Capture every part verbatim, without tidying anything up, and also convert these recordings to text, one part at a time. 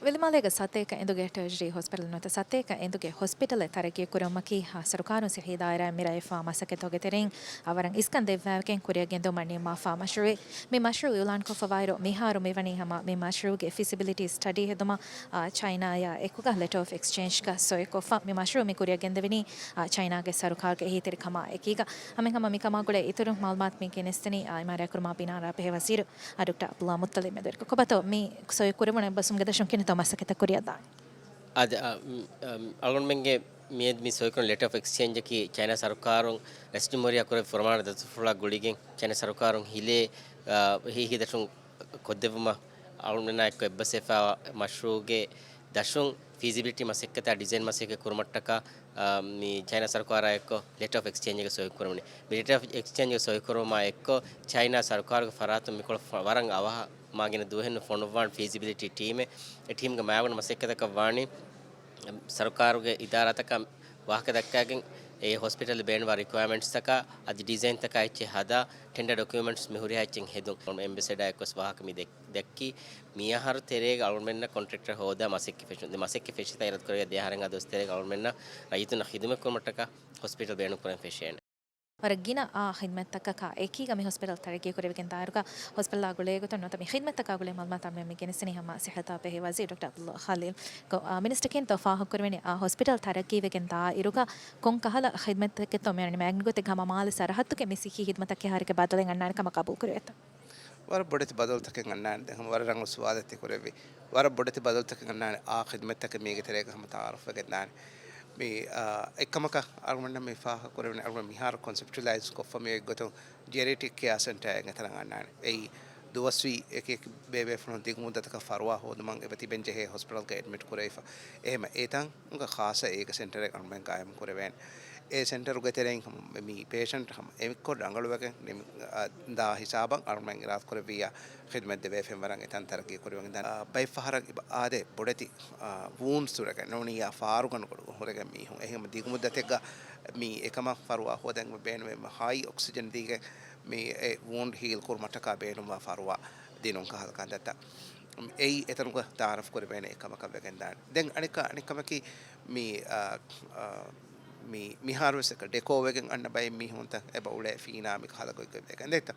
ވިލިމާލޭގެ ސަތޭކަ އެނދުގެ ޓަރޝަރީ ހޮސްޕިޓަލް ނުވަތަ ސަތޭކަ އެނދުގެ ހޮސްޕިޓަލެއް ތަރައްގީ ކުރުމަކީ، ހާ، ސަރުކާރުން ސިއްހީ ދާއިރާއިން މި ރައެއް ފާ މަސައްކަތުގެ ތެރެއިން އަވަރަށް އިސްކަން ދެއްވާފަކިން ކުރިއަށް ގެންދިއުމަށް ނިންމާފާ މަޝްރޫއެއް. މި މަޝްރޫއު އިއުލާންކޮށްފަވާއިރު، މިހާރު މިވަނީ ހަމަ މި މަޝްރޫއުގެ ފިޒިބިލިޓީ ސްޓަޑީ ހެދުމަށް، އާ، ޗައިނާއާ އެކުގަ ލެޓަ އޮފް އެކްސްޗޭންޖްގަ ސޮއިކޮށްފަ. މި މަޝްރޫއު މި ކުރިއަށް ގެންދެވެނީ، އާ، ޗައިނާގެ ސަރުކާރުގެ އެހީތެރިކަމާ އެކީގަ. ހަމައެހެން ހަމަ މިކަމާ ގުޅޭ އިތުރު މައުލޫމާތު މި ގެނެސްދެނީ، އާ، އިމާރާތްކުރުމާ ބިނާ ރާއްޖެ ވަޒީރު އާ، ޑޮކްޓަރ ޢަބްދުﷲ މުއްޠަލިބް މެދުވެރިކޮށް. ކޮބާތޯ މި ސޮއިކުރެވުނު އެއްބަސްވުމުގެ ދަށުން ކިހިނެއްތޯ މަސައްކަތަށް ކުރިއަށް ދާނީ؟ އާދެ، އަ، މް، އަ، އަޅުގަނޑުމެންގެ މިއަދު މި ސޮއިކުރުން ލެޓަ އޮފް އެކްސްޗޭންޖަކީ ޗައިނާ ސަރުކާރުން ރައީސްޖުމްހޫރިއްޔާ ކުރެއްވި ފުރަމާނަ ދަތުރުފުޅާ ގުޅިގެން ޗައިނާ ސަރުކާރުން ހިލޭ، އަ، ހި-، ހި ދަށުން ކޮށްދެއްވުމަށް އަޅުގަނޑާ އެއްކޮށް އެއްބަސްވެފައިވާ މަޝްރޫއުގެ ދަށުން ފީޒިބިލިޓީ މަސައްކަތާ ޑިޒައިން މަސައްކަތް ކުރުމަށްޓަކާ، އާ، މި ޗައިނާ ސަރުކާރާ އެއްކޮށް ލެޓަ އޮފް އެކްސްޗޭންޖެއް ސޮއިކުރުމުން. މި ލެޓަ އޮފް އެކްސްޗޭންޖެއް ސޮއިކުރުމާ އެއްކޮށް ޗައިނާ ސަރުކާރުގެ ފަރާތުން މިކޮޅަށް ފަ-، ވަރަށް އަވަހަށް މާގިނަ ދުވަހެއްނު ފޮނުއްވާން ފީޒިބިލިޓީ ޓީމެއް. އެ ޓީމްގެ މައިގަނޑު މަސައްކަތަކަށް ވާނީ ސަރުކާރުގެ އިދާރާތަކަށް ވާހަކަ ދައްކާގެން، އެ ހޮސްޕިޓަލް ބޭނުންވާ ރިކުއަރމަންޓްސްތަކާ އަދި ޑިޒައިންތަކާ އެއްޗެއް ހަދާ، ޓެންޑަރ ޑޮކިއުމެންޓްސް މި ހުރިހާ އެއްޗެއް ހެދުން. އެމްބެސެޑާ އެއްކޮސް ވާހަކަ މި ދެ-، ދެއްކީ، މިއަހަރު ތެރޭގަ އަޅުގަނޑުމެންނަށް ކޮންޓްރެކްޓަރ ހޯދާ މަސައްކަތް ފެށުން. ދެ މަސައްކަތް ފެށި ތައްޔާރަތު ކުރެވި ދެ އަހަރެއް އަދުވަސް ތެރޭގަ އަޅުގަނޑުމެންނަށް ރައްޔިތުންނަށް ޚިދުމަތް ކުރުމަށްޓަކާ ހޮސްޕިޓަލް ބޭނުން ކުރަން ފެށޭނެ. ވަރަށް ގިނަ އާ ޚިދުމަތްތަކަކާ އެކީގަ މި ހޮސްޕިޓަލް ތަރައްގީ ކުރެވިގެން ދާއިރުގަ ހޮސްޕިޓަލާ ގުޅޭ ގޮތުން ނުވަތަ މި ޚިދުމަތްތަކާ ގުޅޭ މައުލޫމާތު އަޅުގަނޑުމެން މި ގެނެސްދިނީ ހަމަ ސިއްހަތާ ބެހޭ ވަޒީރު ޑޮކްޓަރ ޢަބްދުﷲ ޚަލީލް. މިނިސްޓަރ ކިހިނެއްތޯ ފާހަގަކުރެވެނީ އާ ހޮސްޕިޓަލް ތަރައްގީވެގެން ދާއިރުގަ ކޮން ކަހަލަ ޚިދުމަތްތަކެއްތޯ މިއަންނަނީ؟ މާގިނަ ގޮތެއްގަ ހަމަ މާލެ ސަރަހައްދުގެ މި ސިއްހީ ޚިދުމަތްތަކެއް ހާރެއްގެ ބަދަލެއް އަންނާނެ ކަމަށް ގަބޫލު ކުރެވޭތޯ؟ ވަރަށް ބޮޑެތި ބަދަލުތަކެއް އަންނާނެ. ދެން ހަމަ ވަރަށް ރަނގަޅު ސުވާލެއް ތި ކުރެއްވި. ވަރަށް ބޮޑެތި ބަދަލުތަކެއް އަންނާނެ. އާ ޚިދުމަތްތަކެއް މީގެ ތެރޭގަ ހަމަ ތައާރަފްވެގެން ދާނެ. މި، އާ، އެއްކަމަކަށް އަޅުގަނޑަށް މި ފާހަގަކުރެވެނީ އަޅުގަނޑު މިހާރު ކޮންސެޕްޓުއަލައިޒް ކޮށްފަ މި އޮތް ގޮތުން ޖެރިއެޓްރިކް ކެއާ ސެންޓަރެއް އެތަނަށް އަންނާނެ. އެއީ ދުވަސްވީ އެކި އެކި ބޭބޭފުޅުން ދިގު މުއްދަތަކަށް ފަރުވާ ހޯދުމަށް އެބަ ތިބެން ޖެހޭ ހޮސްޕިޓަލްގަ އެޑްމިޓް ކުރެވިފަ. އެހެމަ އެތަން އުނގަ ޚާއްޞަ އޭގެ ސެންޓަރެއް އަޅުމެން ގާއިމް ކުރެވޭނެ. އެ ސެންޓަރުގެ ތެރެއިން ހަމަ މި ޕޭޝަންޓް ހަމަ އެމެއްކޮށް ރަނގަޅުވެގެން ނިމި-، އަ، ދާ ހިސާބަށް އަޅުމެން އިރާދަ ކުރެއްވިއްޔާ ޚިދުމަތް ދެވޭފައި ވަރަށް އެތަން ތަރައްގީ ކުރެވެގެން ދާނެ. އަ، ބައެއް ފަހަރަށް އިބަ އާދޭ ބޮޑެތި، އަ، ވޫންޑްސް ހުރެގެން ނޫނިއްޔާ ފާރުގަނޑު ހުރެގެން މީހުން. އެހެން ދިގު މުއްދަތެއްގަ މި އެކަމަށް ފަރުވާ ހޯދަން ބޭނުމެއް ހައި އޮކްސިޖަން ދީގެން މި އެ ވޫންޑް ހީލް ކުރުމަށްޓަކާ ބޭނުންވާ ފަރުވާ ދިނުން ކަހަލަ ކަންތައްތައް. އެއީ އެތަނުގަ ތައާރަފް ކުރެވޭނެ އެކަމަކަށް ވެގެން ދާނެ. ދެން އަނެއްކާ، އަނެއްކަމަކީ މި، އާ، އާ، މި، މިހާރުވެސް ޑެކޯ ވެގެން އަންނަ ބައެއް މީހުންތައް އެބަ އުޅޭ ފީނާ މި ކަހަލަ ގޮތްގޮތް ވެގެން ދެއްތަ.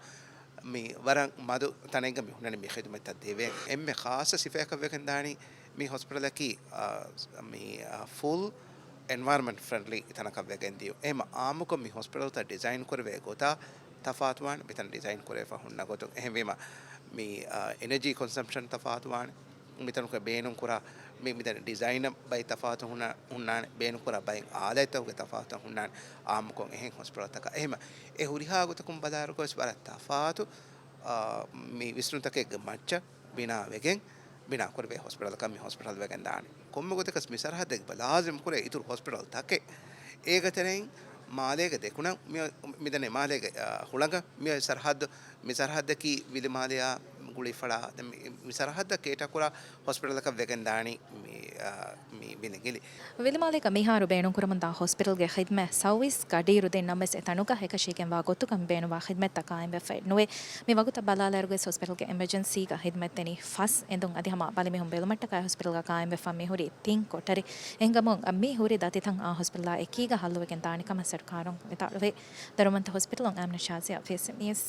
މި ވަރަށް މަދު ތަނެއްގަ މި ހުންނަނީ މި ޚިދުމަތްތައް ދެވޭ. އެންމެ ޚާއްޞަ ސިފައަކަށް ވެގެން ދާނީ މި ހޮސްޕިޓަލަކީ، އާ، މި، އާ، ފުލް އެންވަޔަރަމެންޓް ފްރެންޑްލީ ތަނަކަށް ވެގެން ދިޔުން. އެހެމަ އާއްމުކޮށް މި ހޮސްޕިޓަލްތައް ޑިޒައިން ކުރެވޭ ގޮތާ ތަފާތުވާނެ. މިތަން ޑިޒައިން ކުރެވިފަ ހުންނަ ގޮތުން. އެހެންވީމަ މި، އާ، އެނަޖީ ކޮންސަމްޕްޝަން ތަފާތުވާނެ. މިތަނުގަ ބޭނުންކުރާ މި، މިތަން ޑިޒައިނަށް ބައެއް ތަފާތު ހުންނާ-، ހުންނާނެ. ބޭނުންކުރާ ބައެއް އާލާތްތަކުގެ ތަފާތު ހުންނާނެ. އާއްމުކޮށް އެހެން ހޮސްޕިޓަލްތަކަށް. އެހެމަ އެ ހުރިހާ ގޮތަކުން ބަލާއިރުގަވެސް ވަރަށް ތަފާތު، އާ، މި ވިސްނުންތަކެއްގެ މައްޗަށް ބިނާވެގެން، ބިނާކުރެވޭ ހޮސްޕިޓަލަކަށް މި ހޮސްޕިޓަލް ވެގެން ދާނެ. ކޮންމެ ގޮތަކަސް މި ސަރަހައްދަކީ އެބަ ލާޒިމް ކުރޭ އިތުރު ހޮސްޕިޓަލް ތަކެއް. އޭގެ ތެރެއިން މާލޭގެ ދެކުނަށް މި-، މިދަނީ މާލޭގެ، އާ، ހުޅަނގަށް މި ސަރަހައްދު، މި ސަރަހައްދަކީ ވިލިމާލެއާ ގުޅިފަޅާ، ދެން މި، މި ސަރަހައްދަށް ކޭޓާ ކުރާ ހޮސްޕިޓަލަކަށް ވެގެން ދާނީ މި، އާ، މި ވިލިނގިލި. ވިލިމާލޭގަ މިހާރު ބޭނުންކުރަމުންދާ ހޮސްޕިޓަލްގެ ޚިދުމަތް ސައުވީސް ގަޑިއިރު ދިންނަމަވެސް އެތަނުގަ އެކަށީގެންވާ ގޮތުގަ ބޭނުންވާ ޚިދުމަތްތައް ޤާއިމްވެފައެއް ނުވޭ. މި ވަގުތަށް ބަލާލާއިރުގައި ހޮސްޕިޓަލްގެ އެމަރޖެންސީގަ ޚިދުމަތް ދެނީ ފަސް އެނދުން އަދި ހަމަ ބަލިމީހުން ބެލުމަށްޓަކާ ހޮސްޕިޓަލްގަ ޤާއިމްވެފަ މިހުރީ ތިން ކޮޓަރި. އެހެންކަމުން މި ހުރި ދަތިތައް އާ ހޮސްޕިޓަލާ އެކީގަ ހައްލުވެގެން ދާނެ ކަމަށް ސަރުކާރުން ވިދާޅުވޭ. ދަރުމަންތަ ހޮސްޕިޓަލުން އާމިނާ ޝާޒިޔާ، ފީސީ ނިއުސް.